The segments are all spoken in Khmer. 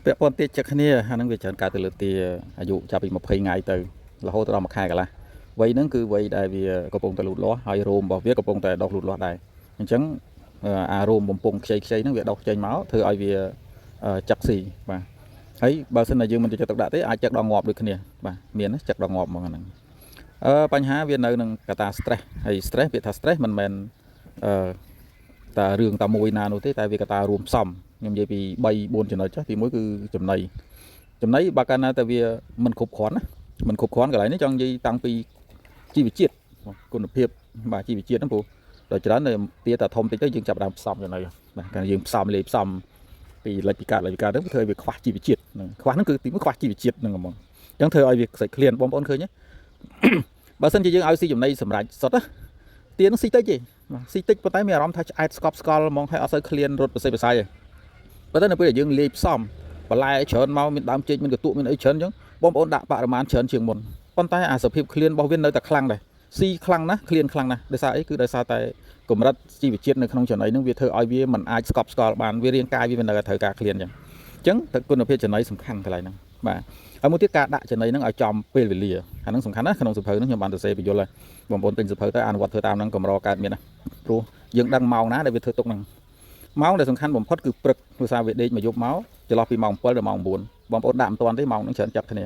ពាក់ព័ន្ធទាចឹកគ្នាអាហ្នឹងវាច្រើនកើតទៅលើទាអាយុចាប់ពី20ថ្ងៃទៅរហូតដល់1ខែកន្លះវ័យហ្នឹងគឺវ័យដែលវាកំពុងតែលូតលាស់ហើយរោមរបស់វាកំពុងតែដុះលូតលាស់ដែរអញ្ចឹងអារោមបំពង់ខ្ចីខ្ចីហ្នឹងវាដុះចេញមកធ្វើឲ្យវាចឹកស៊ីបាទហើយបើសិនណាយើងមិនយកចិត្តទុកដាក់ទេអាចចឹកដល់ងាប់ដូចគ្នាបាទមានចឹកដល់ងាប់ហ្មងអាហ្នឹងបញ្ហាវានៅនឹងកត្តា stress ហើយ stress ពាក្យថា stress មិនមែនអឺតែរឿងតែមួយណានោះទេតែវាកត្តារួមផ្សំខ្ញុំនិយាយពី3 4ចំណុចចុះទី1គឺចំណីចំណីបើកាលណាតែវាមិនគ្រប់គ្រាន់ណាមិនគ្រប់គ្រាន់កន្លែងនេះចង់និយាយតាំងពីជីវជាតិគុណភាពបាទជីវជាតិហ្នឹងព្រោះដល់ច្រើននៅទាតាធំតិចទៅយើងចាប់ដើមផ្សំចំណីបាទកាលយើងផ្សំលេផ្សំពីលិចពីកាត់លិចពីកាត់ទៅធ្វើឲ្យវាខ្វះជីវជាតិហ្នឹងខ្វះហ្នឹងគឺទីមួយខ្វះជីវជាតិហ្នឹងហ្មងអញ្ចឹងធ្វើឲ្យវាសាច់ឃ្លានបងប្អូនឃើញទេ បើសិនជាយើងឲ្យស៊ីចំណីសម្រាប់សុទ្ធណាទានឹងស៊ីតិចទេបាទស៊ីតិចប៉ុន្តែមានអារម្មណ៍ថាឆ្អែតស្កប់ស្កល់ហ្មងហើយអត់សូវឃ្លានរត់ប្រសិទ្ធប្រស័យទេប៉ុន្តែនៅពេលដែលយើងលាយផ្សំបន្លែច្រើនមកមានដើមចេកមានកន្ទក់មានអីច្រើនអញ្ចឹងបងប្អូនដាក់បរិមាណច្រើនជាងមុនប៉ុន្តែអាសភាពឃ្លានរបស់វានៅតែខ្លាំងដែរស៊ីខ្លាំងណាស់ឃ្លានខ្លាំងណាស់ដោយសារអីគឺដោយសារតែកម្រិតជីវជាតិនៅក្នុងចំណីហ្នឹងវាធ្វើឲ្យវាមិនអាចស្កប់ស្កល់បានវារាងកាយវានៅតែត្រូវការឃ្លានអញ្ចឹងអញ្ចឹងតែគុណភាពចំណីសំខាន់កន្លែងហ្នឹងបាទហើយមួយទៀតការដាក់ចំណីហ្នឹងឲ្យចំពេលវេលាអាហ្នឹងសំខាន់ណាស់ក្នុងសៀវភៅហ្នឹងខ្ញុំបានសរសេរបញ្យល់ហើយបងប្អូនទិញសៀវភៅទៅអនុវត្តធ្វើតាមហ្នឹងកម្រកើតមានណាព្រោះយើងដឹងម៉ោងណាដែលវាធ្វើទុកហ្នឹងម៉ោងដែលសំខាន់បំផុតគឺព្រឹកព្រោះសារវាដេកមកយប់មកចន្លោះពីម៉ោង7ដល់ម៉ោង9បងប្អូនដាក់មិនទាន់ទេម៉ោងហ្នឹងច្រើនចាប់គ្នា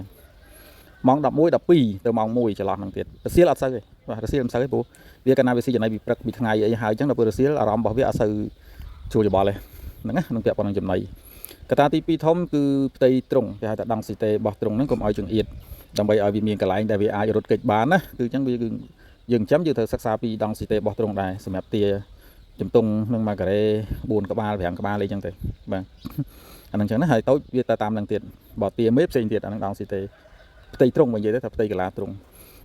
ម៉ោង11 12ទៅម៉ោង1ចន្លោះហ្នឹងទៀតរសៀលអត់សូវទេបាទរសៀលមិនសូវទេព្រោះវាកាលណាវាស៊ីចំណីពីព្រឹកពីថ្ងៃអីហើយអញ្ចឹងដល់ពេលរសៀលអារម្មណ៍របស់វាអត់សូវជួលច្បល់ទេហ្នឹងណានឹងពាក់ព័ន្ធនឹងចំណីកត្តាទី2ធំគឺផ្ទៃទ្រុងគេហៅថាdensité របស់ទ្រុងហ្នឹងកុំឲ្យចង្អៀតដើម្បីឲ្យវាមានកន្លែងដែលវាអាចរត់គេចបានណាគឺអញ្ចឹងវាគឺយើងចាំយើងត្រូវសិក្សាពីdensité របស់ទ្រុងដែរសម្រាប់ទាជំទង់នឹងមួយការ៉េ4ក្បាល5ក្បាលអីចឹងទៅបាទអាហ្នឹងចឹងណាហើយតូចវាទៅតាមនឹងទៀតបើទាមេផ្សេងទៀតអាហ្នឹង densité ផ្ទៃទ្រុងបើនិយាយទៅថាផ្ទៃកាឡាទ្រុង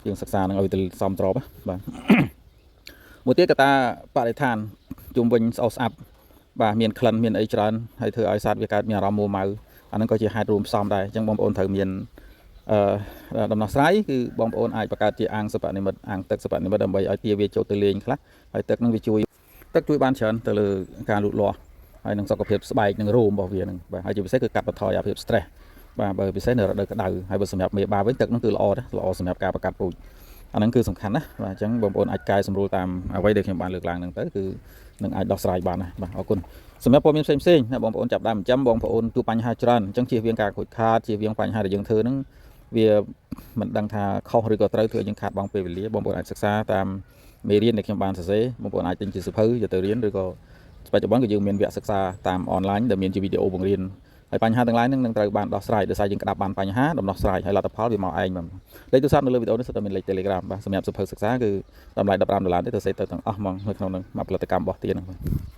យើងសិក្សានឹងឲ្យទៅសមស្របបាទមួយទៀតកត្តាបរិស្ថានជុំវិញស្អុះស្អាប់បាទមានក្លិនមានអីច្រើនហើយធ្វើឲ្យសត្វវាកើតមានអារម្មណ៍មួម៉ៅអាហ្នឹងក៏ជាហេតុរួមផ្សំដែរអញ្ចឹងបងប្អូនត្រូវមានអឺដំណោះស្រាយគឺបងប្អូនអាចបង្កើតជាអាងសិប្បនិមិត្តអាងទឹកសិប្បនិមិត្តដើម្បីឲ្យទាវាចូលទៅលេងខ្លះហើយទឹកហ្នឹងវាជួយទឹកជួយបានច្រើនទៅលើការលូតលាស់ហើយនឹងសុខភាពស្បែកនិងរោមរបស់វាហ្នឹងបាទហើយជាពិសេសគឺកាត់បន្ថយអាភាព stress បាទបើពិសេសនៅរដូវក្តៅហើយបើសម្រាប់មេបាវិញទឹកហ្នឹងគឺល្អដែរល្អសម្រាប់ការបង្កាត់ពូជអាហ្នឹងគឺសំខាន់ណាស់បាទអញ្ចឹងបងប្អូនអាចកែសម្រួលតាមអ្វីដែលខ្ញុំបានលើកឡើងហ្នឹងទៅគឺនឹងអាចដោះស្រាយបានណាបាទអរគុណសម្រាប់ព័ត៌មានផ្សេងផ្សេងណាបងប្អូនចាប់ដើមចិញ្ចឹមបងប្អូនជួបបញ្ហាច្រើនអញ្ចឹងជៀសវាងការខូចខាតជៀសវាងបញ្ហាដែលយើងធ្វើហ្នឹងវាមិនដឹងថាខុសឬក៏ត្រូវធ្វើឲ្យយើងខាតបង់ពេលវេលាបងប្អូនអាចសិក្សាតាមមេរៀនដែលខ្ញុំបានសរសេរបងប្អូនអាចទិញជាសៀវភៅយកទៅរៀនឬក៏បច្ចុប្បន្នក៏យើងមានវគ្គសិក្សាតាមអនឡាញដែលមានជាវីដេអូបង្រៀនហើយបញ្ហាទាំងឡាយហ្នឹងនឹងត្រូវបានដោះស្រាយដោយសារយើងក្តាប់បានបញ្ហាដំណោះស្រាយហើយលទ្ធផលវាមកឯងបាទលេខទូរស័ព្ទនៅលើវីដេអូនេះសុទ្ធតែមានលេខ Telegram បាទសម្រាប់សៀវភៅសិក្សាគឺតម្លៃ15ដុល្លារទេទៅសេទៅទាំងអស់ហ្មងនៅក្នុងហ្នឹងមកផលិតកម្មរបស់ទាហ្នឹងបាទ។